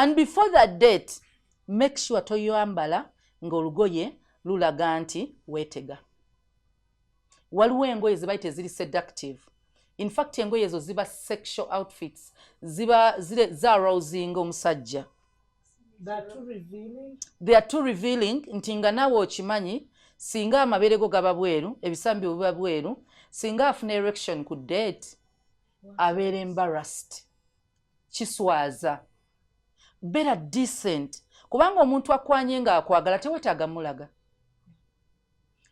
And before that date, make sure toyambala ng'olugoye lulaga nti weetega. Waliwo engoye ze bayita eziri seductive. In fact, engoye ezo ziba sexual outfits, ziba zaarousinga omusajja. They are too revealing. They are too revealing, nti nga naawe okimanyi singa amabeere go gaba bweru, ebisambi bwe biba bweru, singa afuna erection ku date abeera embarrassed, kiswaza. Beera decent, kubanga omuntu akwanye ng'akwagala teweetaaga mulaga,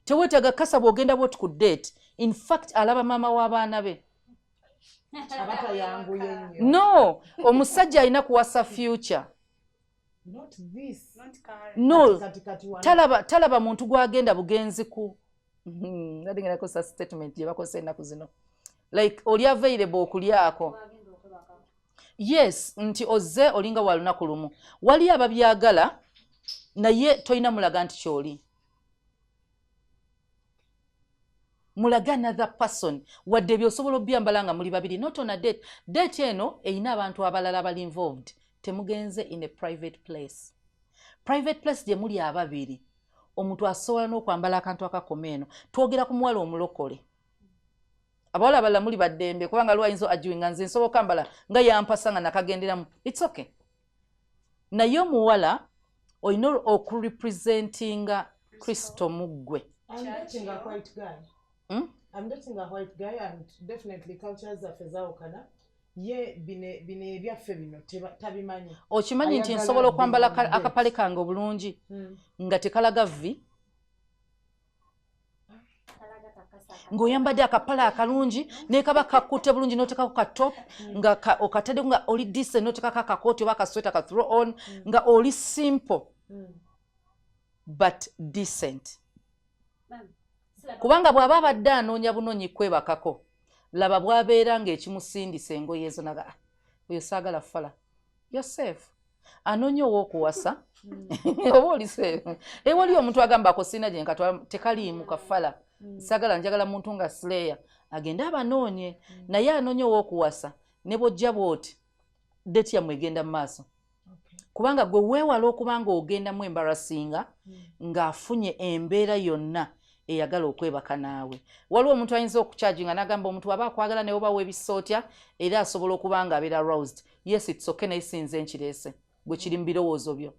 teweetaaga kasa. Bw'ogenda bwoti ku date, in fact alaba maama w'abaana be. Aba tayanguye nnyo. No, omusajja alina kuwasa future. Not this. Not current. No. Kati kati wano. Talaba muntu gwagenda bugenzi ku nade ngenda kukozesa statement gye bakozesa ennaku zino, like oli available okulyako. Yes, nti ozze olinga wa lunaku lumu. Wali ababyagala, naye tolina mulaga nti kyoli mulage another person, wadde ebyo osobola obyambala nga muli babiri, not on a date. Date eno erina abantu abalala abali involved. Temugenze in a private place. Private place gye muli ababiri, omuntu asobola n'okwambala akantu akakoma. Eno twogera ku muwala omulokole. Abawala abalala muli baddembe, kubanga lwayinza ajuinga nze nsobola okambala nga yampasa nga nakagenderamu, it's okay. Naye omuwala olina okurepresentinga Kristo mu ggwe. I'm dating a white guy. I'm dating a white guy and definitely cultures zaffe zaawukana. Ye bino ebyaffe bino tabimanyi. Okimanyi nti Ayagala nsobola okwambala be on date. akapale kange obulungi nga tekalaga vi, ng'oyambadde akapale akalungi nekaba kakutte bulungi, n'otekako ka top nga okataddeko nga oli decent, n'otekako akakooti oba akasweta ka throw on, nga oli simple but decent. Kubanga bw'aba abadde anoonya bunoonyi kwebakako, laba bw'abeera ng'ekimusindisa engoye ezo naga, "Ah, oyo saagala fala." Yourself anoonya ow'okuwasa oba oli safe. Waliyo omuntu agamba ako sirina gye nkatwala, tekaliimu kafala, saagala, njagala muntu nga slayer agende abanoonye. Naye anoonya ow'okuwasa, ne bw'ojja bw'oti, date yammwe egenda mu maaso, kubanga gwe weewala okuba nga ogendamu embarrassinga ng'afunye embeera yonna eyagala okwebaka naawe. Waliwo omuntu ayinza okukyajinga n'agamba omuntu aba akwagala naye oba weebissa otya, era asobola okuba nga abeera aroused. Yes, it's okay, naye sinze nkireese, gwe kiri mu birowoozo byo.